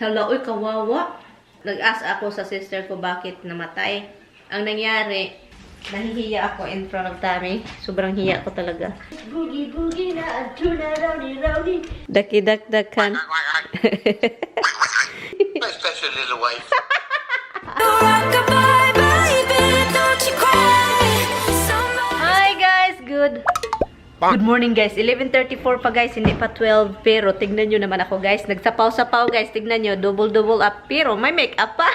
Hala, uy, kawawa. Nag-ask ako sa sister ko bakit namatay. Ang nangyari, nahihiya ako in front of Tammy. Sobrang hiya ko talaga. Boogie-boogie na, tuna, rowdy-rowdy. Daki-dak-dakan. My special little wife. Hi guys, good morning guys. 11:34 pa guys, hindi pa 12. Pero tignan nyo naman ako guys. Nagsapaw-sapaw guys. Tignan nyo, double up. Pero may makeup pa.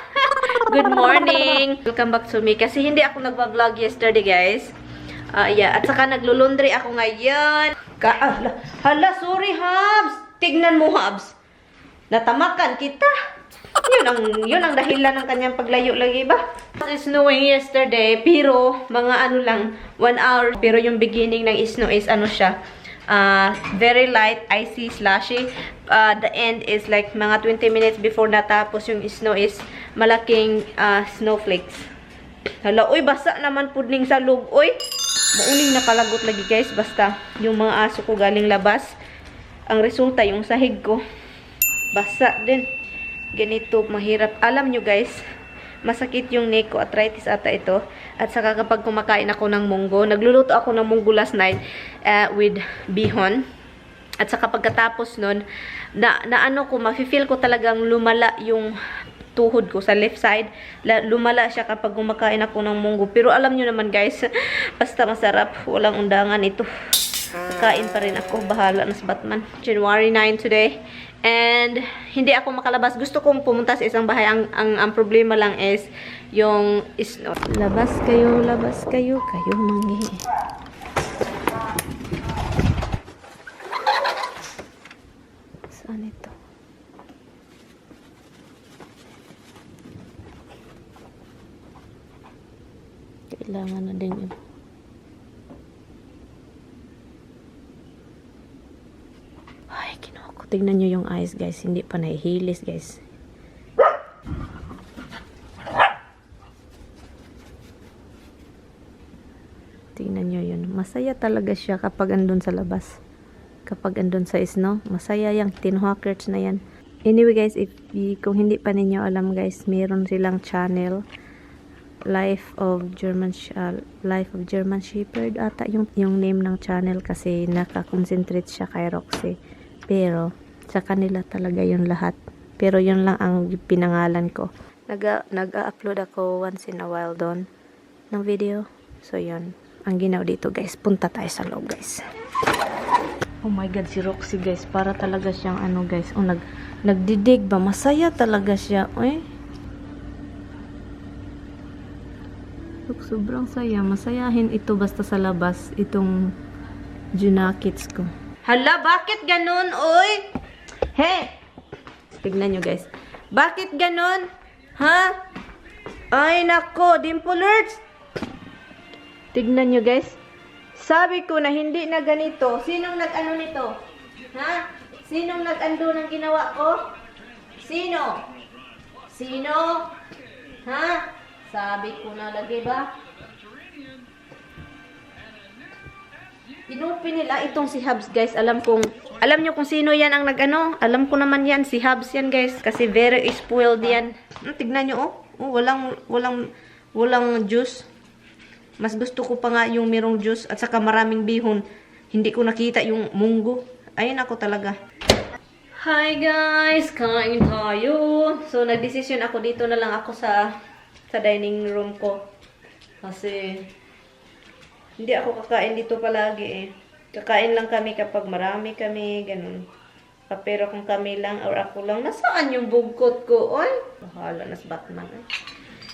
Good morning. Welcome back to me. Kasi hindi ako nagba-vlog yesterday guys. Yeah, at saka naglulundry ako ngayon. Hala, sorry Habs. Tignan mo Habs. Natamakan kita. Yun ang dahilan ng kanyang paglayo lagi ba? It's snowing yesterday, pero mga ano lang, 1 hour. Pero yung beginning ng snow is ano siya, very light, icy, slushy. The end is like mga 20 minutes before natapos yung snow is malaking snowflakes. Hala, uy, basa naman pudning sa loob, uy. Mauning nakalagot lagi guys, basta yung mga aso ko galing labas. Ang resulta, yung sahig ko, basa din. Ganito, mahirap. Alam nyo guys, masakit yung neck ko, arthritis ata ito. At saka kapag kumakain ako ng munggo, nagluluto ako ng munggo last night with bihon. At saka pagkatapos nun, ano ko, mafe-feel ko talagang lumala yung tuhod ko sa left side. Lumala siya kapag kumakain ako ng munggo. Pero alam nyo naman guys, basta masarap, walang undangan ito. Kain pa rin ako, bahala na sa Batman. January 9 today. And hindi ako makalabas. Gusto kong pumunta sa isang bahay. Ang problema lang is yung snow. Labas kayo. Kayo manghi. Saan ito? Kailangan na din yun. Tignan nyo yung eyes guys, hindi pa nahihilis guys. Tignan nyo yun. Masaya talaga siya kapag andun sa labas. Kapag andun sa snow, masaya yung tinhawkers na yan. Anyway guys, kung hindi pa ninyo alam guys, meron silang channel. Life of German Shepherd ata yung name ng channel kasi nakakonsentrate siya kay Roxy. Pero, sa kanila talaga yun lahat. Pero yun lang ang pinangalan ko. Nag-upload ako once in a while doon ng video. So, yun. Ang ginawa dito, guys. Punta tayo sa loob, guys. Oh my God, si Roxy, guys. Para talaga siyang ano, guys. Oh, nagdidig ba? Masaya talaga siya. Uy. Look, sobrang saya. Masayahin ito basta sa labas. Itong junakits ko. Hala, bakit ganun, oy? Hey! Tignan nyo, guys. Bakit ganun? Ha? Ay, nako, dimpolers. Tignan nyo, guys. Sabi ko na hindi na ganito. Sinong nag-ano nito? Ha? Sinong nag-ando ng ginawa ko? Sino? Sino? Ha? Sabi ko na lagi ba? Inupi nila itong si Habs guys. Alam nyo kung sino yan ang nag-ano. Alam ko naman yan. Si Habs yan guys. Kasi very spoiled yan. Tignan nyo oh. Walang juice. Mas gusto ko pa nga yung merong juice. At saka maraming bihon. Hindi ko nakita yung munggo. Ayun ako talaga. Hi guys. Kain tayo. So nagdesisyon ako. Dito na lang ako sa dining room ko. Kasi hindi ako kakain dito palagi eh. Kakain lang kami kapag marami kami, ganun. Pero kung kami lang or ako lang, nasaan yung bugkot ko? Oy, bahala na sa Batman.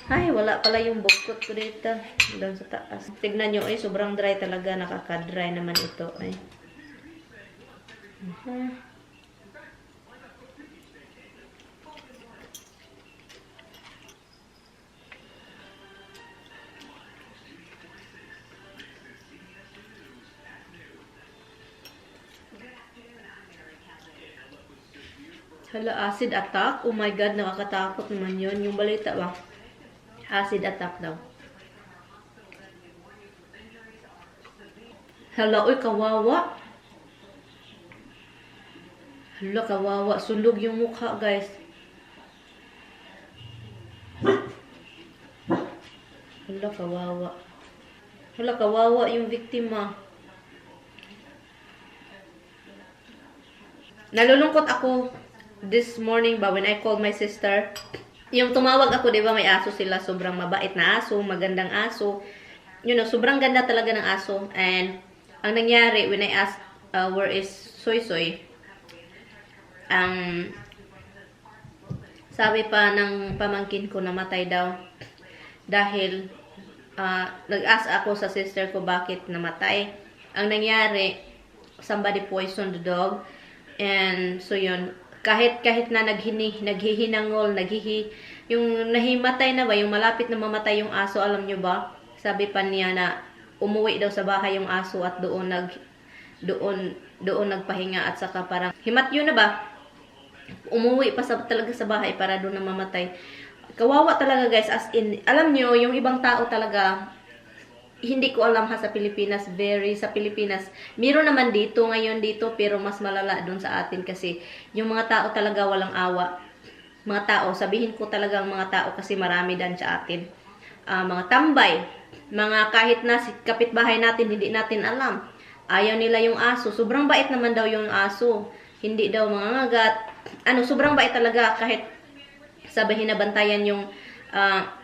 Ay, wala pala yung bugkot ko dito. Doon sa taas. Tignan nyo, ay, sobrang dry talaga. Nakaka-dry naman ito. Ay. Hala, acid attack? Oh my God, nakakatakot naman yun. Yung balita ba? Acid attack daw. Hala, uy, kawawa. Hala, kawawa. Sulog yung mukha, guys. Hala, kawawa. Hala, kawawa yung biktima. Nalulungkot ako this morning ba when I called my sister. Yung tumawag ako, di ba, may aso sila. Sobrang mabait na aso, magandang aso. You know, sobrang ganda talaga ng aso. And ang nangyari, when I asked, where is Soy Soy? Sabi pa ng pamangkin ko, namatay daw. Dahil, nag-ask ako sa sister ko bakit namatay. Ang nangyari, somebody poisoned the dog. And so yun, kahit na naghihinangol, yung nahimatay na ba, yung malapit na mamatay yung aso, alam nyo ba? Sabi pa niya na umuwi daw sa bahay yung aso at doon nagpahinga at saka parang himatyo na ba? Umuwi pa talaga sa bahay para doon na mamatay. Kawawa talaga guys, as in, alam nyo, yung ibang tao talaga, hindi ko alam ha sa Pilipinas, sa Pilipinas. Meron naman dito, ngayon dito, pero mas malala doon sa atin kasi yung mga tao talaga walang awa. Mga tao, sabihin ko talaga ang mga tao kasi marami dan sa atin. Mga tambay, mga kahit na kapitbahay natin, hindi natin alam. Ayaw nila yung aso. Sobrang bait naman daw yung aso. Hindi daw mangangagat. Sobrang bait talaga kahit sabihin na bantayan yung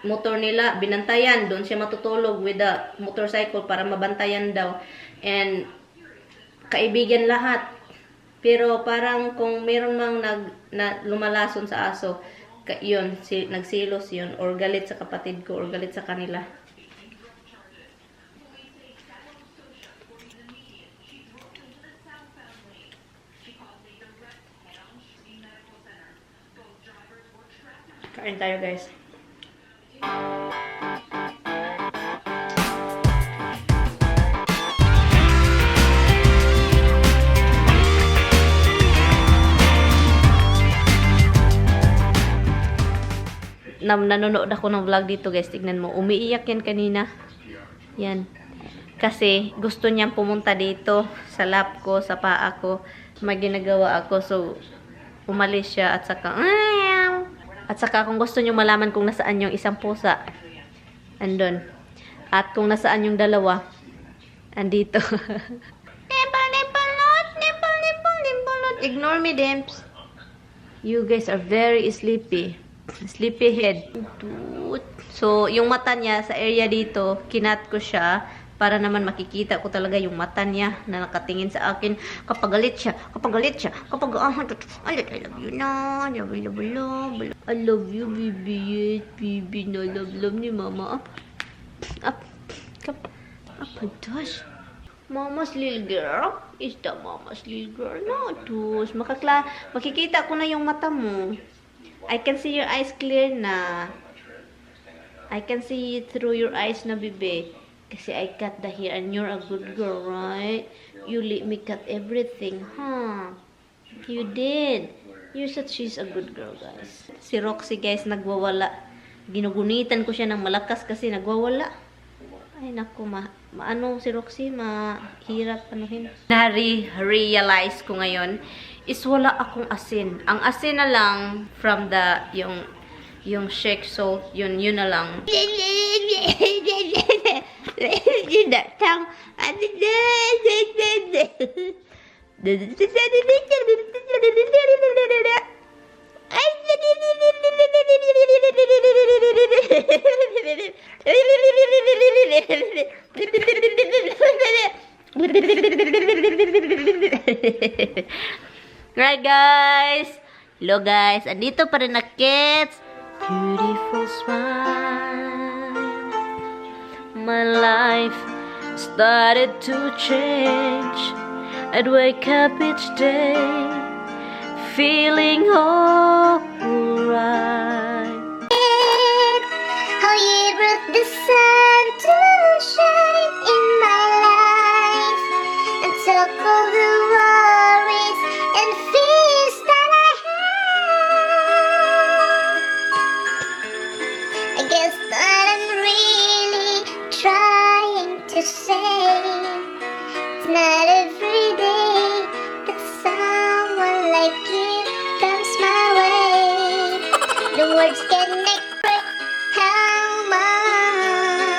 motor nila, binantayan, doon siya matutulog with the motorcycle para mabantayan daw. And kaibigan lahat. Pero parang kung meron mang lumalason sa aso, yun, nagsilos yun, or galit sa kapatid ko, or galit sa kanila. Kain tayo guys. Nanonood ako ng vlog dito guys. Tignan mo. Umiiyak yan kanina. Yan. Kasi gusto niyang pumunta dito sa lap ko, sa paa ko. May ginagawa ako. So, umalis siya at saka kung gusto niyo malaman kung nasaan yung isang pusa, andun. At kung nasaan yung dalawa, andito. Nipple. Ignore me, Demps. You guys are very sleepy. Sleepyhead. So, yung mata niya sa area dito, kinat ko siya para naman makikita ko talaga yung mata niya na nakatingin sa akin kapag galit siya, kapag I love you na, I love you, baby, yes, baby, na love ni mama. Up, gosh. Mama's little girl? Is that mama's little girl? No, tus. Makikita ko na yung mata mo. I can see your eyes clear na. I can see through your eyes na, bebe. Kasi I cut the hair and you're a good girl, right? You let me cut everything, huh? You did. You said she's a good girl, guys. Si Roxy, guys, nagwawala. Ginugunitan ko siya ng malakas kasi nagwawala. Ay, naku, maano si Roxy, mahirap anuhin. Na-realize ko ngayon is wala akong asin. Ang asin na lang from the, yung shake salt, yun na lang. Right guys, hello guys, andito pa rin na kids. Beautiful smile. My life started to change. I'd wake up each day feeling alright. How you brought the sun to shine in my life and took all the worries and fears that I had. I guess that I'm really trying to say it's not every day that someone like you comes my way. The words can express how much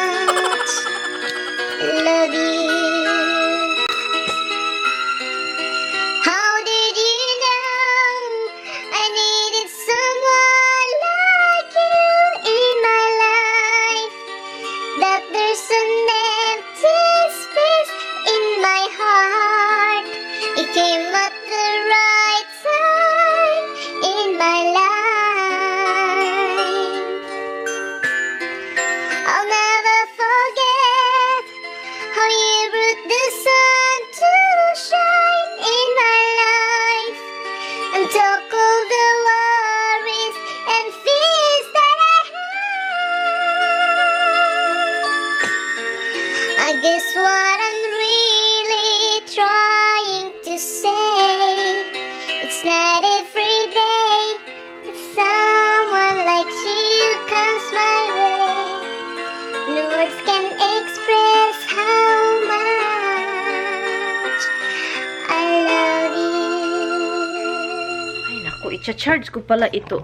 i-charge ko pala ito.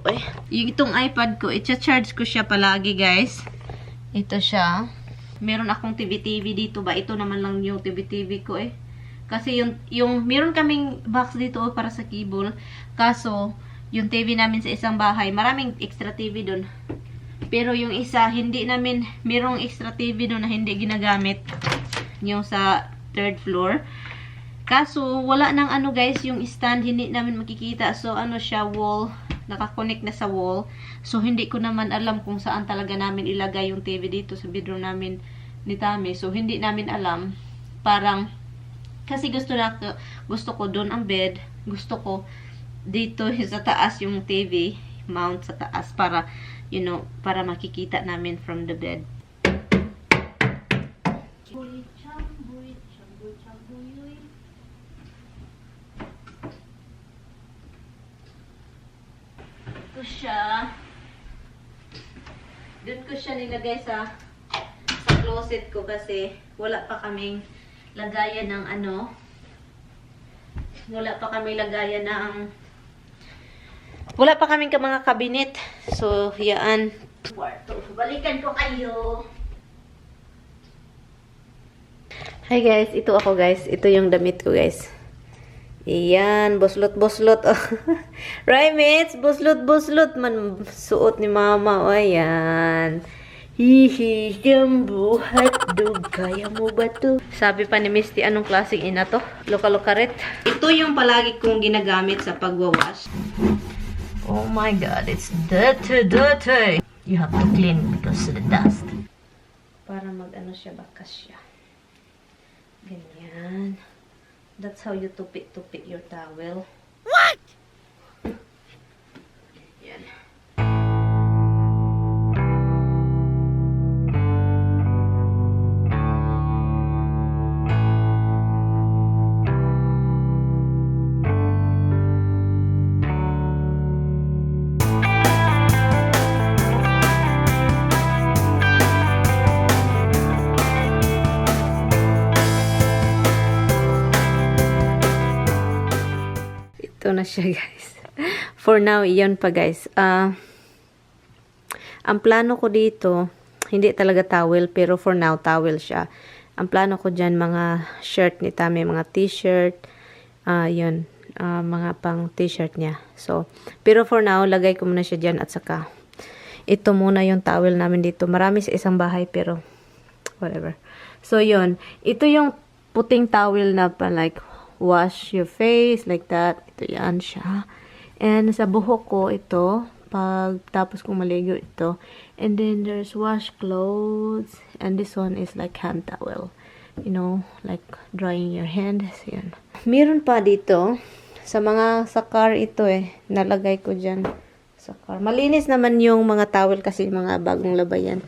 Yung itong iPad ko, i-charge ko siya palagi, guys. Ito siya. Meron akong TV dito ba? Ito naman lang yung TV ko Kasi yung meron kaming box dito para sa cable. Kaso, yung TV namin sa isang bahay, maraming extra TV doon. Pero yung isa, hindi namin, merong extra TV doon na hindi ginagamit. Yung sa 3rd floor. Kaso, wala nang ano guys, yung stand, hindi namin makikita. So, ano siya, wall, nakakonect na sa wall. So, hindi ko naman alam kung saan talaga namin ilagay yung TV dito sa bedroom namin ni Tami. So, hindi namin alam. Parang, kasi gusto ko doon ang bed. Gusto ko dito sa taas yung TV, mount sa taas para, you know, para makikita namin from the bed. Doon ko siya nilagay sa closet ko kasi wala pa kaming lagayan ng ano. Wala pa kaming mga kabinet. So, yan. Balikan ko kayo. Hi guys, ito ako guys. Ito yung damit ko guys. Iyan, buslot-buslot. Right, mates? Buslot-buslot man suot ni mama. O, ayan. Hihi, jambu, hotdog. Kaya mo ba to? Sabi pa ni Misty, anong klaseng ina to? Loka-lokaret. Ito yung palagi kong ginagamit sa pagwawash. Oh my God, it's dirty. You have to clean because of the dust. Para mag-ano siya, bakas siya. Ganyan. That's how you tupit your towel. What? Yan. Ito na siya guys. For now, iyon pa guys. Ang plano ko dito, hindi talaga towel, pero for now, towel siya. Ang plano ko dyan, mga shirt ni Tami, mga t-shirt, yun, mga pang t-shirt niya. So, pero for now, lagay ko muna siya dyan at saka, ito muna yung towel namin dito. Marami sa isang bahay, pero, whatever. So, yun. Ito yung puting towel na pa, like, wash your face, like that. Ito yan siya. And sa buhok ko, ito. Pag tapos kong maligo, ito. And then, there's wash clothes. And this one is like hand towel. You know, like drying your hand. So, yan. Meron pa dito. Sa car ito nalagay ko dyan. Sa car. Malinis naman yung mga towel kasi mga bagong labayan.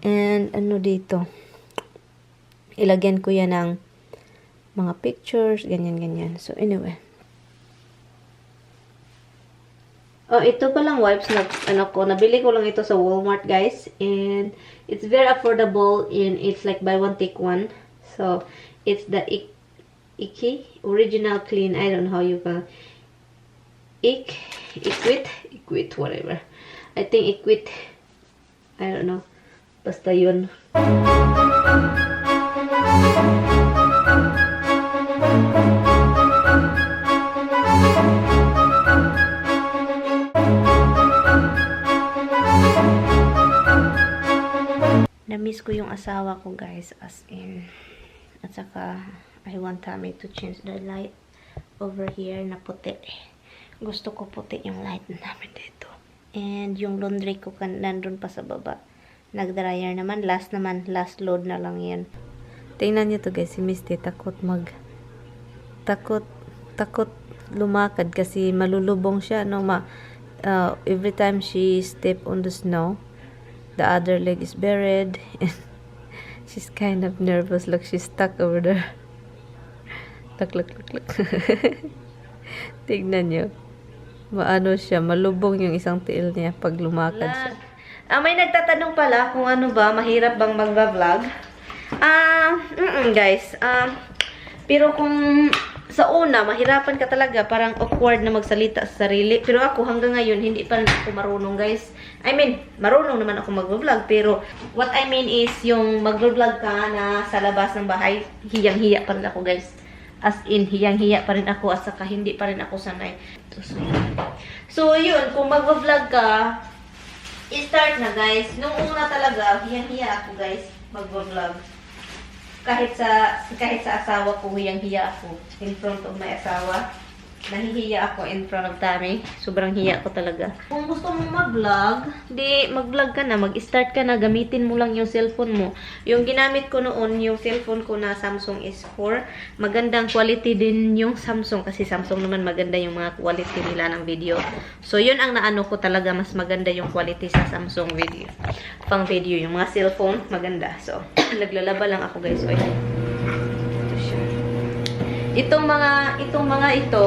And ano dito. Ilagyan ko yan ng mga pictures, ganyan. So, anyway. Oh, ito palang wipes na, nabili ko lang ito sa Walmart, guys. And, it's very affordable and it's like buy one, take one. So, it's the Icky Original Clean. I don't know how you call it. Equit, whatever. I think Equit. I don't know. Basta yun. Na-miss ko yung asawa ko guys, as in. At saka, I want Tami to change the light over here na puti. Gusto ko puti yung light namin dito. And yung laundry ko nandun pa sa baba. Nag-dryer naman. Last load na lang yan. Tingnan nyo to guys, si Misty takot lumakad kasi malulubong siya. No, every time she step on the snow, the other leg is buried. And she's kind of nervous. Look, she's stuck over there. Look. Tignan nyo. Maano siya, malubong yung isang tiil niya pag lumakad siya. May nagtatanong pala kung ano ba, mahirap bang magba-vlog? Guys. Pero kung sa una, mahirapan ka talaga, parang awkward na magsalita sa sarili. Pero ako hanggang ngayon, hindi pa rin ako marunong, guys. I mean, marunong naman ako mag-vlog, pero what I mean is, yung mag-vlog ka na sa labas ng bahay, hiyang-hiya pa rin ako, guys. As in, hiyang-hiya pa rin ako, at saka hindi pa rin ako sanay. So, yun, kung mag-vlog ka, start na, guys. Nung una talaga, hiyang-hiya ako, guys, mag-vlog. Kahit sa asawa ko, hiyang-hiya ako in front of my asawa. Nahihiya ako in front of Tami. Sobrang hiya ko talaga. Kung gusto mong mag-vlog, di mag-vlog ka na, mag-start ka na, gamitin mo lang yung cellphone mo. Yung ginamit ko noon, yung cellphone ko na Samsung S4, magandang quality din yung Samsung kasi Samsung naman maganda yung mga quality nila ng video. So, yun ang naano ko talaga, mas maganda yung quality sa Samsung video. Pang video, yung mga cellphone, maganda. So, naglalaba lang ako, guys. Oy. Ito siya. Itong mga ito,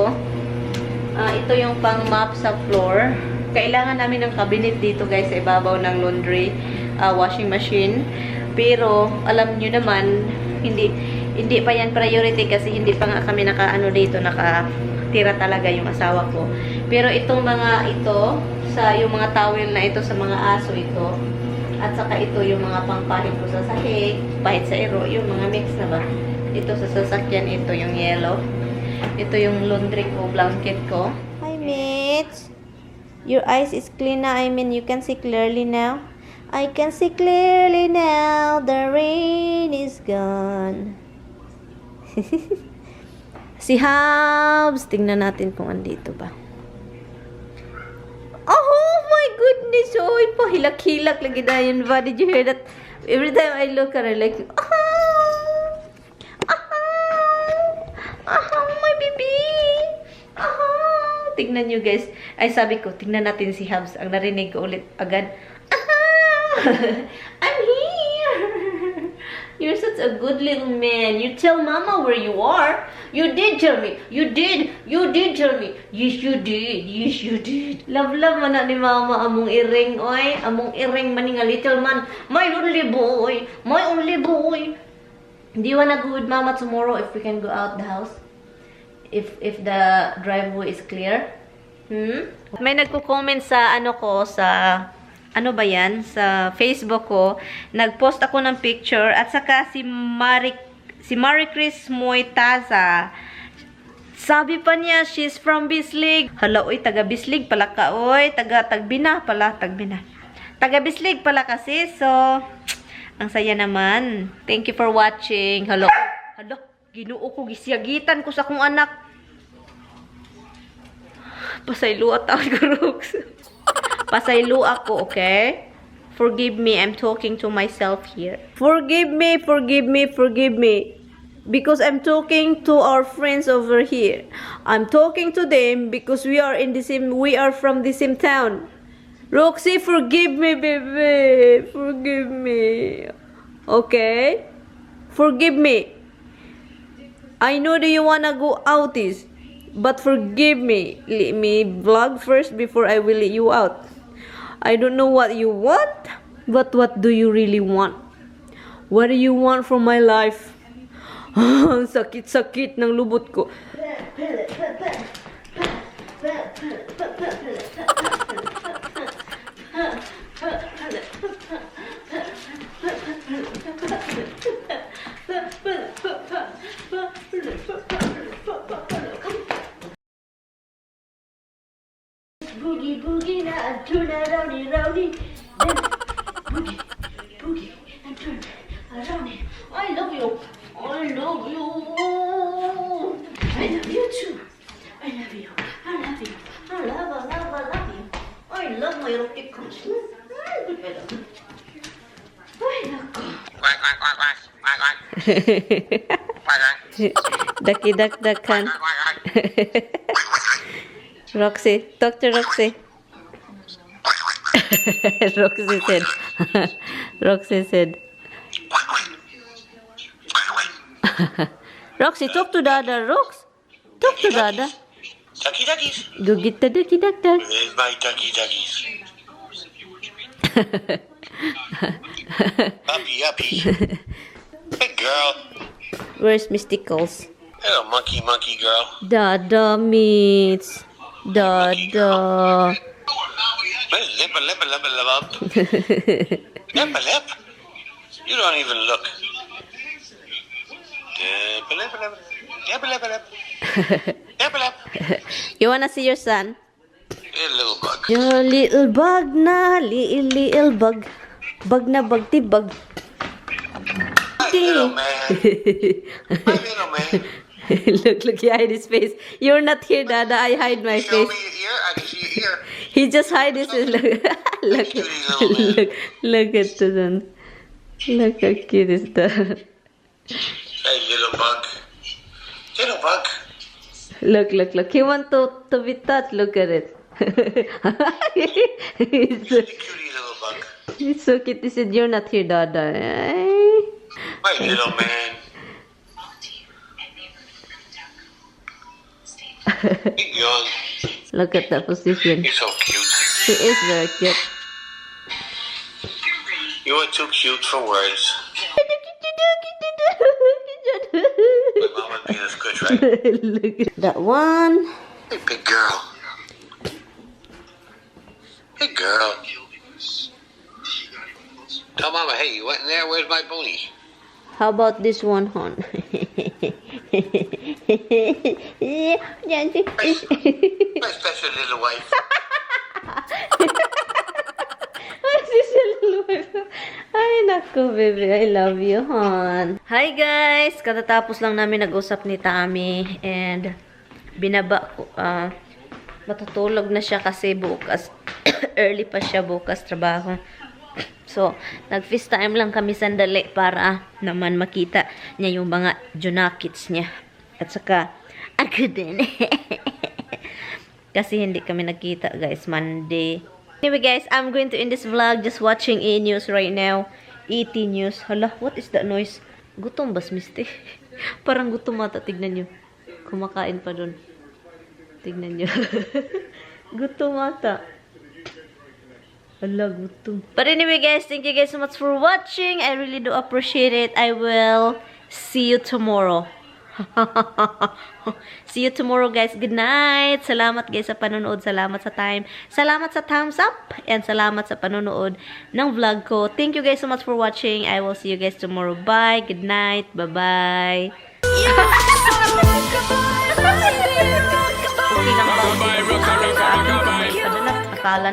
ito yung pang mop sa floor. Kailangan namin ng cabinet dito, guys, sa ibabaw ng laundry washing machine. Pero alam nyo naman, hindi pa yan priority kasi hindi pa nga kami nakaano dito, nakatira talaga yung asawa ko. Pero itong mga ito, yung mga towel na ito sa mga aso ito, at saka ito yung mga pangpahid ko sa sahig, pahid sa ero, yung mga mix na ba? Ito sa sasakyan, ito yung yellow. Ito yung laundry ko, blanket ko. Hi, Mitch. Your eyes is clean now. I mean, you can see clearly now. I can see clearly now. The rain is gone. Si Habs. Tingnan natin kung andito ba. Oh my goodness. Oh, pahilak-hilak lagi na yun ba? Did you hear that? Every time I look at her, like, my baby! Tingnan nyo, guys. Ay, sabi ko, tingnan natin si Habs. Ang narinig ko ulit agad. I'm here! You're such a good little man. You tell mama where you are. You did tell me. You did. You did tell me. Yes, you did. Yes, you did. Love man na ni mama among iring, oy. Among iring maning a little man. My only boy. My only boy. Do you wanna go with mama tomorrow if we can go out the house? If the driveway is clear? May nagko-comment sa ano ba yan? Sa Facebook ko. Nag-post ako ng picture at saka si Marie Chris Moitaza. Sabi pa niya, she's from Bislig. Hala, oy, taga Bislig pala ka, oy. Tagbina pala, Tagbina. Taga Bislig pala kasi, so ang saya naman. Thank you for watching. Hello. Ginoo ko, gisyagitan ko sa akong anak. Pasaylo at ako, Rooks. Pasaylo ako, okay? Forgive me, I'm talking to myself here. Forgive me. Because I'm talking to our friends over here. I'm talking to them because we are from the same town. Roxy, forgive me, baby. Forgive me. Okay? Forgive me. I know that you wanna go out this, but forgive me. Let me vlog first before I will let you out. I don't know what you want, but what do you really want? What do you want from my life? Ang sakit-sakit ng lubot ko. Boogie boogie na turn around rowdy. Boogie and turn around. I love you. I love you. I love you too. I love you. I love you. I love you. I love my eroticals. Daki-dak-dakan. Roxy, talk to Roxy. Roxy said. Roxy, talk to Dada. Rox, talk to Dada. Ducky duckies. Go get the ducky duck duck. Where's my ducky duckies? Uppy. Good girl. Where's Mysticals? Hello, monkey, monkey girl. Dada meets. Dada. Lip, lip, lip, lip. Lip, lip. You don't even look. Lip, lip, lip. Lip, lip, lip. Lip, lip. You wanna see your son? Hey, little bug. Your little bug na, little bug. Bug na bug ti bug. Hi, little man. Hi, little man. Look, he hide his face. You're not here, Dada. I hide my Show face. me your ear. I can see your ear. He just hide his face. Look, look at the son. Look how cute is that. Hey, little bug. Little bug. Look. He want to be touched. Look at it. he's, so, Cutie little bug. he's so cute. He said, you're not here, Dada. Hi, little man. Big yawn. Look at that position. You're so cute. He is very cute. You are too cute for words. My mama's being a squish, right? Look at that one. Hey, big girl. Hey, girl. Tell mama, hey, you went in there? Where's my booty? How about this one, hon? My special little wife. Ay, naku, baby. I love you, hon. Hi, guys. Katatapos lang namin nag-usap ni Tami. And, binaba ko. Matutulog na siya kasi bukas. Early pa siya bukas trabaho. So, nag-FaceTime lang kami sandali para naman makita niya yung mga junakits niya. At saka, ako din. Kasi hindi kami nagkita, guys, Monday. Anyway, guys, I'm going to end this vlog just watching E-News right now. ET News. Hala, what is that noise? Gutom ba, Misty? Parang gutom ata. Tignan nyo. Kumakain pa dun. Tignan nyo. Gutom ata. Hala, gutom. But anyway, guys, thank you guys so much for watching. I really do appreciate it. I will see you tomorrow. See you tomorrow, guys. Good night. Salamat, guys, sa panonood. Salamat sa time. Salamat sa thumbs up. And salamat sa panonood ng vlog ko. Thank you guys so much for watching. I will see you guys tomorrow. Bye. Good night. Bye-bye. Okay lang ba? Akala